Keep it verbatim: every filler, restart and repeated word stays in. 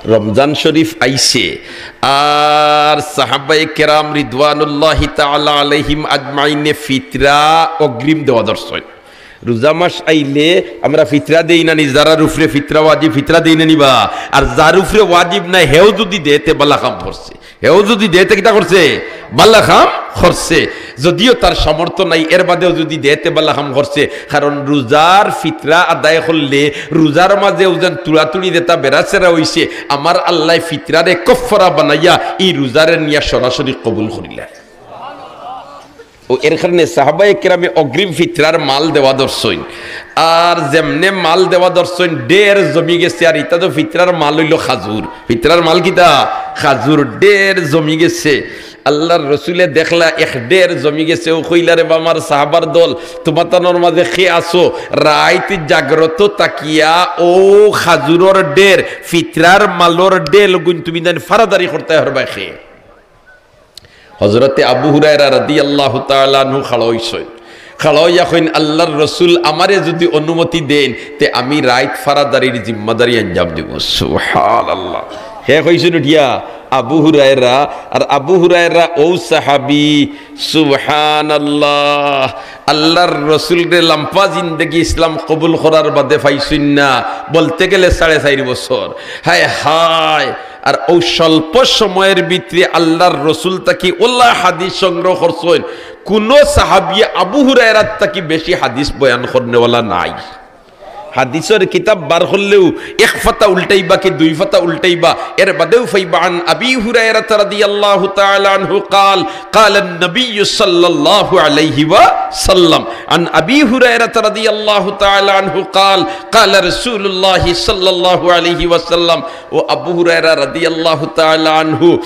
রমজান শরীফ আইছে, আর সাহাবায়ে কেরাম রিদওয়ানুল্লাহি তাআলা আলাইহিম আজমাইনে ফিতরা অগ্রিম দেওয়া ধরছইন। রোজা মাস আইলে আমরা ফিতরা দেই না নি? যারার উপরে ফিতরা ওয়াজিব, ফিতরা দেই না নি বা? আর যার উপরে ওয়াজিব না, হেও যুদি দেয়, তে বালা কাম করছে। হেও যুদি দেয়, তে কিতা করছে? বালা কাম করছে। যদিও তার সামর্থ্য নাই, এর বাদেও যুদি দেয়, তে বালা কাম করছে। কারণ রোজার ফিতরা আদায় করলে রোজার মাঝে অউ যেন তুড়াতুড়ি যেটা বেড়াছেড়া অইছে, আমার আল্লায় ফিতরারে কফফারা বানাইয়া ই রোজারে নিয়া সরাসরি কবুল করিলা। অউ এর কারণে সাহাবায়ে কেরামে অগ্রিম ফিতরার মাল দেওয়া ধরছইন। আর যেমনে মাল দেওয়া ধরছইন, ঢের জমি গেছে। আর ইটা তো ফিতরার মাল অইলো খাজুর। ফিতরার মাল কিতা? খাজুর। ঢের জমি গেছে। আল্লার রসুলে দেখলা এক ঢের জমি গেছে, অউ কইলা, "রে বা আমার সাহাবার দল, তুমাতানর মাঝে কে আছো, রাইত জাগ্রত থাকিয়া অউ খাজুরর ঢের, ফিতরার মালর ঢের গুইন তুমি যেন ফারাদারি করতায় পারবায় কে?" হজরতে আবু হুরায়রা রাদিয়াল্লাহু তাআলা আনহু খাড়া অইছইন। খাড়া অইয়া কইন, "আল্লার রসুল, আমারে যুদি অনুমতি দেইন, তে আমি রাইত ফারাদারির জিম্মাদারি আঞ্জাম দিমু।" সুবহানাল্লাহ। হে কইছইন উঠিয়া আবু হুরায়রা, আর আবু হুরায়রা অউ সাহাবী। সুবহানাল্লাহ। আল্লার রসুলরে লাম্পা জিন্দেগি ইসলাম কবুল করার বাদে পাইছইন না, বলতে গেলে সাড়ে চাইর বছর। হায় হায়, আর অউ স্বল্প সময়র ভিতরে আল্লার রসুল থাকি অলা হাদিস সংগ্রহ করছইন। কুনু সাহাবী আবু হুরায়রার থাকি বেশি হাদিস বয়ান করনেওয়ালা নাই। হাদিসর কিতাব বার করলেও এক পাতা উল্টাইবা কি দুই পাতা উল্টাইবা, এর বাদেও পাইবা। عن أبي هريرة رضي الله تعالى عنه قال: قال النبي صلى الله عليه وسلم. عن أبي هريرة رضي الله تعالى عنه قال: قال رسول الله صلى الله عليه وسلم. অউ আবু হুরায়রা রাদিয়াল্লাহু তাআলা আনহু